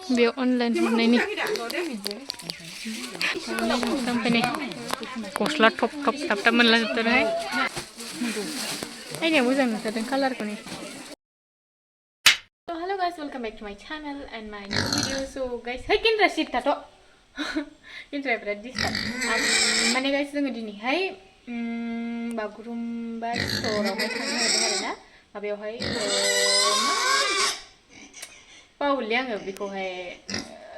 बेयाव अनलाइन हरनायनि ओमफ्राय गस्ला थप थप थाब थाब मोनलाजोबथारहाय आइनिया मोजां नुथारदों कालारखौ नै So hello guys, welcome back to my channel and my new video. So guys, hey Kendra sit tato. Kendra berat distat. Mana guys जोङो दिनैहाय बागुरुम्बा स्टोरावहाय थांनो नागिरदों आरोना माबायावहाय बावले आङो बेखौहाय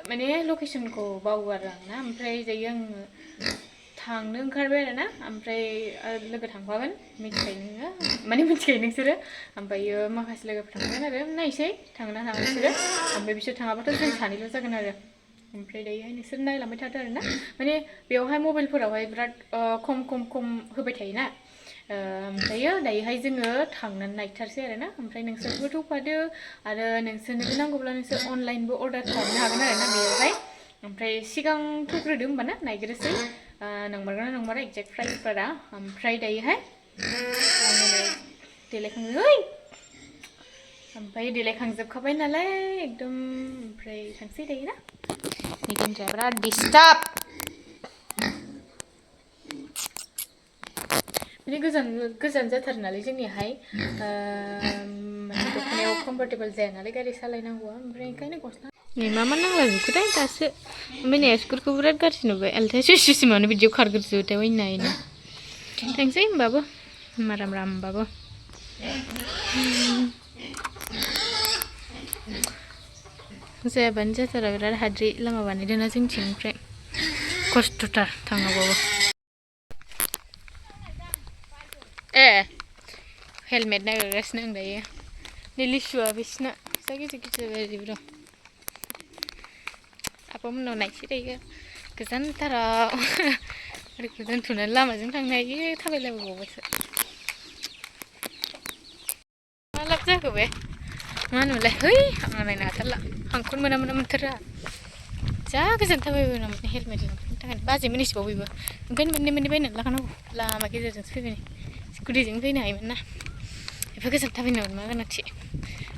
माने लकेशनखौ बावगारो आंना ओमफ्राय जायो आङो थांनो ओंखारबाय आरोना ओमफ्राय लोगो थांफागोन मिथिखायो नोङो माने मिथिखायो नोंसोरो ओमफ्रायो माखासे लोगोफोर थांगोन आरो नायसै थांगोन ना थाङा बिसोरो ओमफ्राय बिसोर थाङाबाथ' जों सानैल' जागोन आरो ओमफ्राय दायोहाय नोंसोर नायलांबाय थादो आरोना माने बेवहाय मबाइलफोरावहाय बिराद खम होबाय थायोना ओमफ्रायो दायोहाय जोङो थांनानै नायथारसै आरोना ओमफ्राय नोंसोरबो थौफादो आरो नोंसोरनोबो नांगौब्ला नोंसोर अनलाइनबो अर्डार खालामनो हागोन आरोना बेयावहाय ओमफ्राय सिगां थौग्रोदो होमबाना नायग्रोसै नंमारगोन ना नंमारा एक्जेक्ट प्राइसफोरा ओमफ्राय दायोहाय आङो देलायखांजोबबाय ओमफ्राय देलायखांजोबखाबाय नालाय एकदम ओमफ्राय थांसै दायो ना निकेनजा बिराद डिस्टार्ब माने गोजान जाथारो नालाय जोंनियाहाय माने दख'नायाव कम्फर्टेबल जाया नालाय गारि सालायनांगौआ ओमफ्राय ओंखायनो गस्ला मा नांलाजोबखोथाय दासो ओमफ्राय नै स्कुलखौ बिराद गाज्रि नुबाय आलथाय सुसिमानो बिदियाव खारग्रोजोबथाय नायनो थांसै होमबाबो माराम होमबाबो जायाबानो जाथारा बिराद हाद्रि लामा बानायदोंना जोंथिं ओमफ्राय खस्थ'थार थांनांगौबो हेलमेट नागिरगासिनो आं दायो नै लिसुआ बिसिना जा गिदिर बायदिबो दं आफामोननाव नायसै दायो गोजानथाराव गारिखौ दोनथ'नानै लामाजों थांनो हायो थाबायलाबायबावबासो मा लाब जाखो बे मा होनोमोनलाय है आं नायनो हाथारला हांखौनो मोनथारा जा गोजान थाबायबो नामा हेलमेट लांफैनो थाखाय बाजै मोनैसोबाव बेबो ओंखायनो मोननै बायनानै लाखानांगौ लामा गेजेरजोंसो फैबाय स्कुटिजों फैनो हायोमोन ना एफा गोजान थाबायनांगौ मा गोनांथि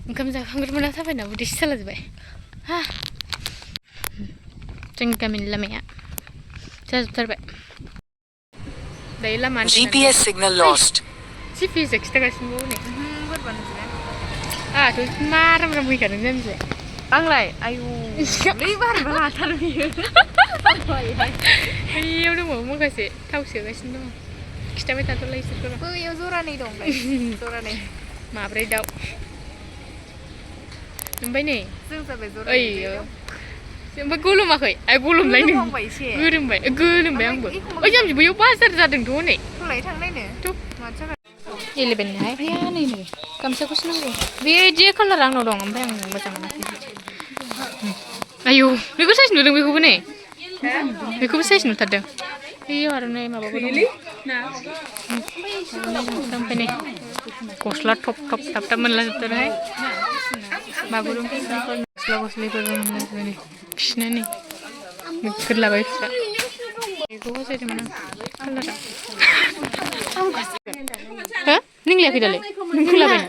ओंखाम जाखांग्रोमोना थाबायनांगौ उदैसो सालाजोब्बाय हा जोंनि गामिनि लामाया जाजोबथारबाय दायो लामा GPS signal lost GPS खिथागासिनो हनै बोरैबा नुजोबबाय आंहाथ' माराम फैखादों जाम्बिलाय आंलाय आयु बै बारबा लाथारो बियो बैयाव दङ माखासे थाव सोगासिनो दङ खिथाबाय थाथ'लाय इसोरखौ बैयाव जरानै दं जरानै माब्रै दाउ ओमफ्राय नै जों जाबाय जरानै ओमफ्राय गोलोमाखै गोलोमलाय नों गोलोमबाय आंबो ओइ जाम्बि बैयाव बाजार जादोंथ' हनै थलाय थांनायनो 11 हाय आया नै गामसाखौसो नांगौ बेदि कालार आंनाव दं ओमफ्राय आं मोजां मोनाखै आयौ बेखौ साइज नुदों बेखौबो नै बेखौबो साइज नुथारदों बेयो आर'नाइ माबाबो दं ओमफ्राय नै गस्ला थप थाब मोनलाजोबथारहाय बागुरुम्बा गस्लाफोरबो मोनलाजोबबाय बिसिना नै नोगोद लाबाय बिस्रा बेखौबो सायदोंमोन आं कालारा हो नों लायाखै दालाय नों लाबायना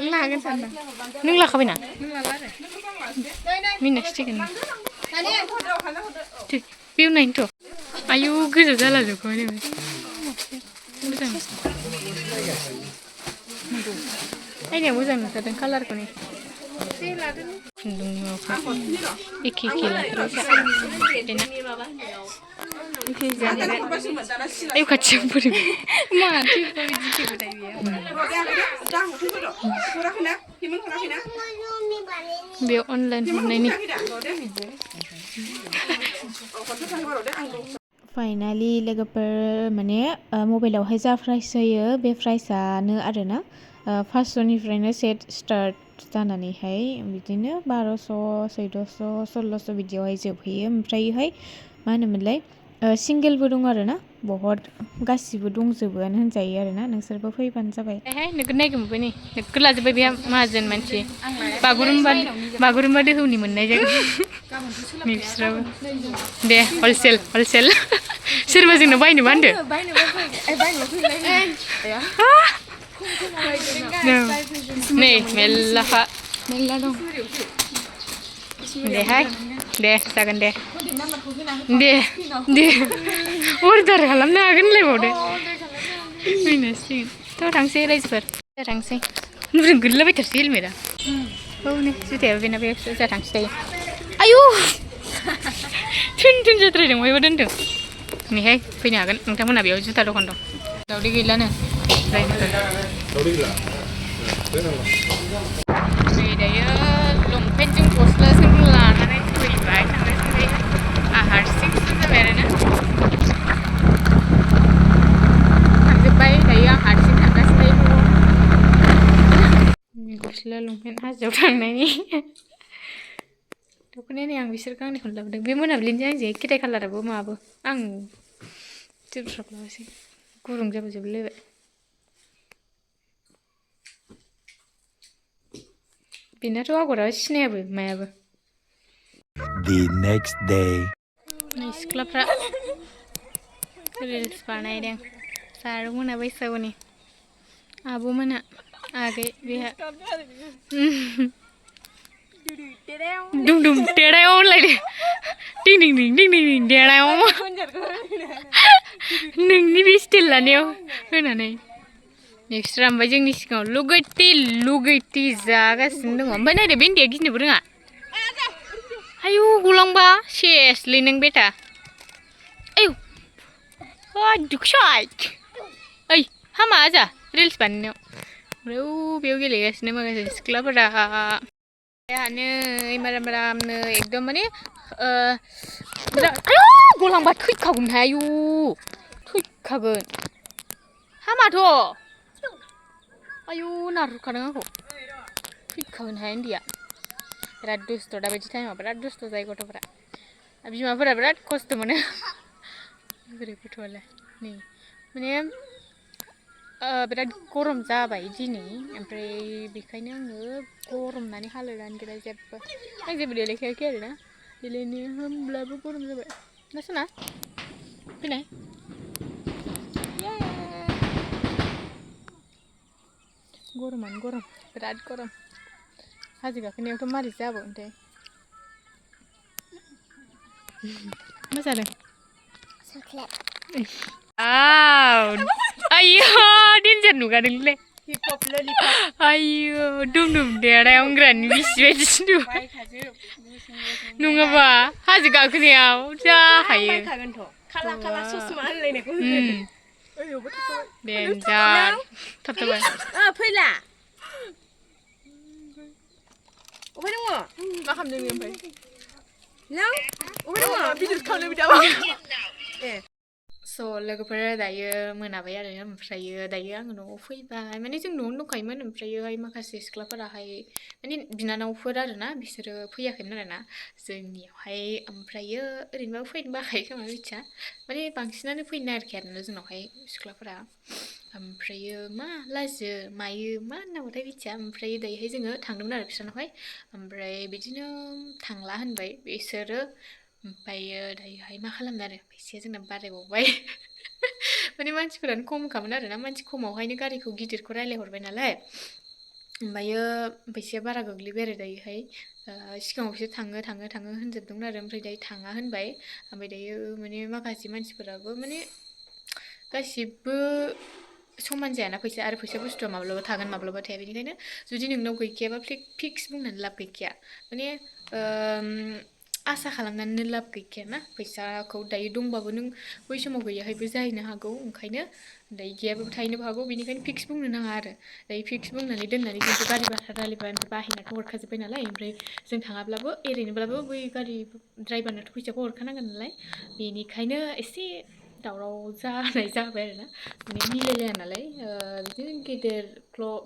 नों लाखाबायना मिनासथिगोन बेयाव नायनोथ' आयु गोजा जाला जोबखाबाय नै मोजां आइनिया मोजां नुथारदों कालारखौ नै खुन्दुंनि माबाफ्रा एखे लाथारबाय आयु खाथियाव बोरै बेयाव अनलाइन हरनायनि फाइनालि लोगोफोर माने मबाइलावहाय जा प्राइस होयो बे प्राइसआनो आरोना 500निफ्रायनो सेट स्टार्ट जानानैहाय बिदिनो 1200 1400 1600 बिदियावहाय जोबहैयो ओमफ्रायहाय मा होनोमोनलाय सिंगेलबो दं आरोना बहुत गासिबो दंजोबोआनो होनजायो आरोना नोंसोरबो फैबानो जाबाय नोगोद नायगो मोनबाय नै नोगोद लाजोब्बाय बे माहाजोन मानसि बागुरुम्बा दोहौनि मोननाय जागोन नै बिस्राबो दे हलसेल सोरबा जोंनाव बायनोबा होनदो नै मेल्लाखा मेल्ला दं देहाय दे जागोन दे अर्डार खालामनो हागोन होनलायबावदो फैनांसिगोन थ' थांसै रायजोफोर थांसै नुदों गोलैलाबायथारसै हेलमेटआ औ नै जुथायाबो बेना बे जा थांसै दायो आयु थोन जाद्रायदों बहायबा दोनदों नैहाय फैनो हागोन नोंथांमोनहा बेयाव जुथा दखान दं दावदै गैलानो नै दायो लंपेन्टजों गस्लाजों लानानै फैबाय थांगासिनो आंहा हारसिंसो जाबाय आरोना थांजोब्बाय दायो आं हारसिं थांगासिनो गस्ला लंपेन्ट हाजोआव थांनायनि दख'नाया आं बिसोर गांनैखौनो लाबोदों बे मोनाबिलिनि आंजों एखे कालाराबो माबो आं जोमस्राखौ लाबोसै गुदुं जाबोजोबलायबाय बेनाथ' आगराबो सिनायाबो मायाबो The next day. नै सिख्लाफ्रा रिल्स बानायदों जारौमोना बैसागुनि आब'मोना आगै बेहा दुम दुम देरायाव होनलायदों दिं दिं दिं दिं दिं दिं देरायाव नोंनि बे स्टाइल लानायाव होनानै नेक्स्टरा ओमफ्राय जोंनि सिगाङाव लुगैथि जागासिनो दङ ओमफ्राय नायदो बे उन्दैया गिनोबो रोङा आयु गलांबा सेसलै नों बेटा आयु दुखसाय ओइ हामा आजा रिल्स बानायनायाव ओमफ्राय बेयाव गेलेगासिनो माखासे सिख्लाफोरा नै मारामनो एकदम माने गलांबा थैखागोनहाय आयु थैखागोन हामाथ' आयु नारखादों आंखौ थैखागोनहाय उन्दैया बिराद दुस्थ' दाबायदि टाइमाव बिराद दुस्थ' जायो गथ'फोरा बिमाफोरा बिराद खस्थ' मोनो बोरै गथ'आलाय नै माने बिराद गरम जाबाय दिनै ओमफ्राय बेखायनो आङो गरमनानै हालोदानो गैला जेबो आं जेबो देलायखायाखै आरोना देलायनो होमब्लाबो गरम जाबाय ना सना फैनाय गरमानो गरम बिराद गरम हाजो गाखोनायावथ' मारै जाबावोथाय मा जादों आयौ डेन्जार नुगादोंलै आयौ दुम दुम देरायाव होनग्रानि बिसि बायदिसो नङाबा हाजो गाखोनायाव जाखायो डेन्जार थाबथाबाय फैला अबे दङ मा खालामदों ओमफ्राय नों अबे दङ भिडिअ खालामनो बिदाबा स' लोगोफोर दायो मोनाबाय आरो ओमफ्रायो दायो आङो न'आव फैबाय माने जों न'आवनो दंखायोमोन ओमफ्रायोहाय माखासे सिख्लाफोराहाय माने बिनानावफोर आरोना बिसोरो फैयाखैमोन आरोना जोंनियावहाय ओमफ्रायो ओरैनोबाबो फैनो बाखायो खोमा मिथिया माने बांसिनानो फैनो नागिरखाया आरोना जोंनावहाय सिख्लाफोरा ओमफ्रायो मा लाजियो मायो मा होननांगौथाय मिथिया ओमफ्राय दायोहाय जोङो थांदोंमोन आरो बिसोरनावहाय ओमफ्राय बिदिनो थांला होनबाय बिसोरो ओमफ्रायो दायोहाय मा खालामनो आरो फैसाया जोंना बारायबावबाय माने मानसिफोरानो खमखामोन आरोना मानसि खमावहायनो गारिखौ गिदिरखौ रायज्लायहरबाय नालाय ओमफ्रायो फैसाया बारा गोग्लैबाय आरो दायोहाय सिगाङाव बिसोर थाङो होनजोबदोंमोन आरो ओमफ्राय दायो थाङा होनबाय ओमफ्राय दायो माने माखासे मानसिफोराबो माने गासिबो समान जायाना फैसा आरो फैसा बुस्थुआ माब्लाबा थागोन माब्लाबा थाया बेनिखायनो जुदि नोंनाव गैखायाबा फिक्स बुंनानै लाब गैखाया माने आसा खालामनानै लाब गैखायाना फैसाखौ दायो दंबाबो नों बै समाव गैयाहायबो जाहैनो हागौ ओंखायनो दायो गैयाबाबो थाहैनोबो हागौ बेनिखायनो फिक्स बुंनो नाङा आरो दायो फिक्स बुंनानै दोननानै जोंथ' गारि भारा रायलायबाय ओमफ्राय बाहायनाथ' हरखाजोब्बाय नालाय ओमफ्राय जों थाङाब्लाबो एरैनोब्लाबो बै गारि ड्राइभारनोथ' फैसाखौ हरखानांगोन नालाय बेनिखायनो एसे दावराव जानाय जाबाय आरोना माने मिलायलाया नालाय बिदिनो गेदेर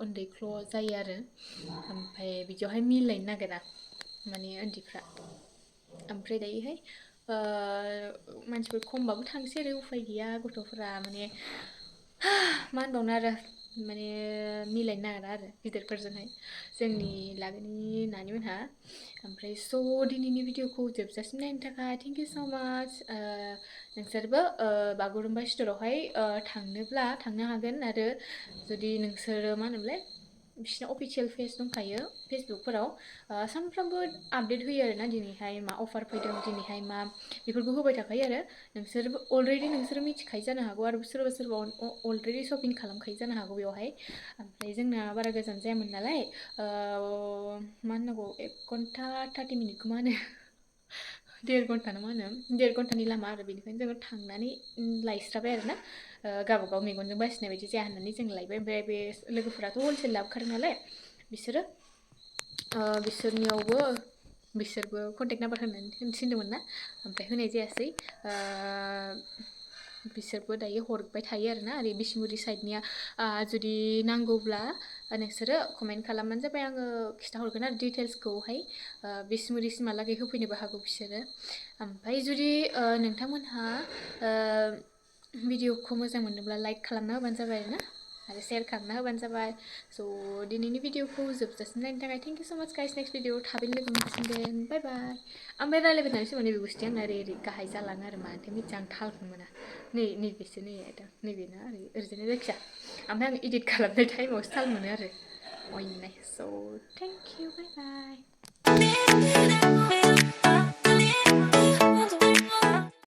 उन्दै जायो आरो ओमफ्राय बिदियावहाय मिलायनो नागिरा माने उन्दैफ्रा ओमफ्राय दायोहाय मानसिफोर खमबाबो थांसै आरो उफाय गैया गथ'फोरा माने मा होनबावनो आरो माने मिलायनो नागिरा आरो गिदिरफोरजोंहाय जोंनि लागोनि नानि मोनहा ओमफ्राय दिनैनि भिडिअखौ जोबजासिम नायनो थाखाय थेंक इउ स' माच नोंसोरबो बागुरुम्बा स्ट'रावहाय थांनो हागोन आरो जुदि नोंसोरो मा होनोमोनलाय बिसिना अफिसियेल पेज दंखायो फेसबुकफोराव सानफ्रामबो आपडेट होयो आरोना दिनैहाय मा अफार फैदों दिनैहाय मा बेफोरखौ होबाय थाखायो आरो नोंसोरबो अलरेडि नोंसोरो मिथिखायो जानो हागौ आरो सोरबा अलरेडि शपिं खालामखायो जानो हागौ बेवहाय ओमफ्राय जोंना बारा गोजान जायामोन नालाय मा होननांगौ 1 घन्टा 30 मिनिटखौ मा होनो 1.5 घन्टा ना मा होनो 1.5 घन्टानि लामा आरो बेनिखायनो जोङो थांनानै लायस्राबाय आरोना गावबागाव मेगनजों बासिनाय बायदि जाया होननानै जों लायबाय ओमफ्राय बे लोगोफोराथ' हलसेल लाबोखादों नालाय बिसोरबो कन्टेक्ट नाम्बार होनानै थिनदोंमोन ना ओमफ्राय होनाय जायासै बिसोरबो दायो हरबाय थायो आरोना ओरै बिसमुरि साइडनिया जुदि नांगौब्ला नोंसोरो कमेन्ट खालामबानो जाबाय आङो खिन्थाहरगोन आरो डिटेल्सखौहाय बिसमुरिसिमहालागै होफैनोबो हागौ बिसोरो ओमफ्राय जुदि नोंथांमोनहा भिडिअखौ मोजां मोनोब्ला लाइक खालामना होबानो जाबाय आरो शेयार खालामना होबानो जाबाय स' दिनैनि भिडिअखौ जोबजासिम नायनो थाखाय थेंक इउ स' माच गाइस नेक्स्ट भिडिअ थाबैनो लोगो मोनफिनगोन बाय बाय ओमफ्राय रायलायबाय थानाय समाव नैबे बुस्थुआ आंना ओरै गाहाय जालाङो आरो मानोथो मिथिया आं थालखौनो मोना नैबेसो नैबेना ओरैजायना जायखिया ओमफ्राय आं इडिट खालामनाय टाइमावसो थाल मोनो आरो स' थेंक इउ बाय बाय